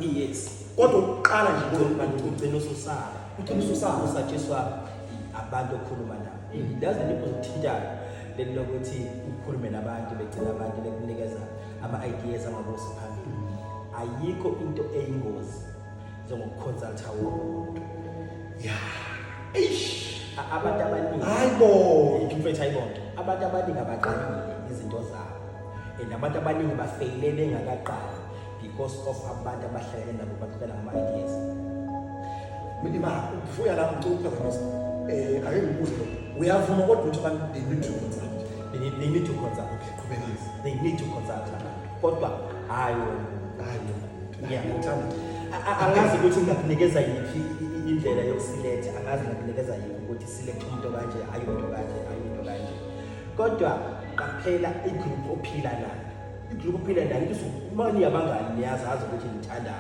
Yes. Kodwa ukuqala nje kulo Ugcina ususaba. Ugcina ususaba. Usatshiswa abantu okhuluma nabo. Yazi, leli uzithintayo leli lokuthi ukhulume nabantu, begcina abantu bekunikeza ama-ideas angakusi phambili. Ayikho into eyingozi njengokuconsulta womuntu. Ya, eish. Abantu abaningi Hayi bo. Mfethu, ayibonke abantu abaningi abaqalile izinto zabo, and abantu abaningi bafeyile bengakaqali because of abantu abahlangene nabo, baxoxela ngama-ideas. Mina uvuya la, ngicela ukuphazamisa. Ake ngibuze lo. Uyavuma kodwa ukuthi abantu, they need to consult? They need to consult. Okay, qhubeka. They need to consult abantu, kodwa hayi wona. Hayi. Yeah. Ngithanda. Angazi ukuthi ngingakunikeza yiphi indlela yokusiletha, angazi ngingakunikeza yiphi ukuthi silethe umuntu kanje, hayi umuntu kanje, hayi umuntu kanje, kodwa qaphela igroup ophila nayo, igroup ophila nayo. Uma niyabangani, niyazazi ukuthi nithandani.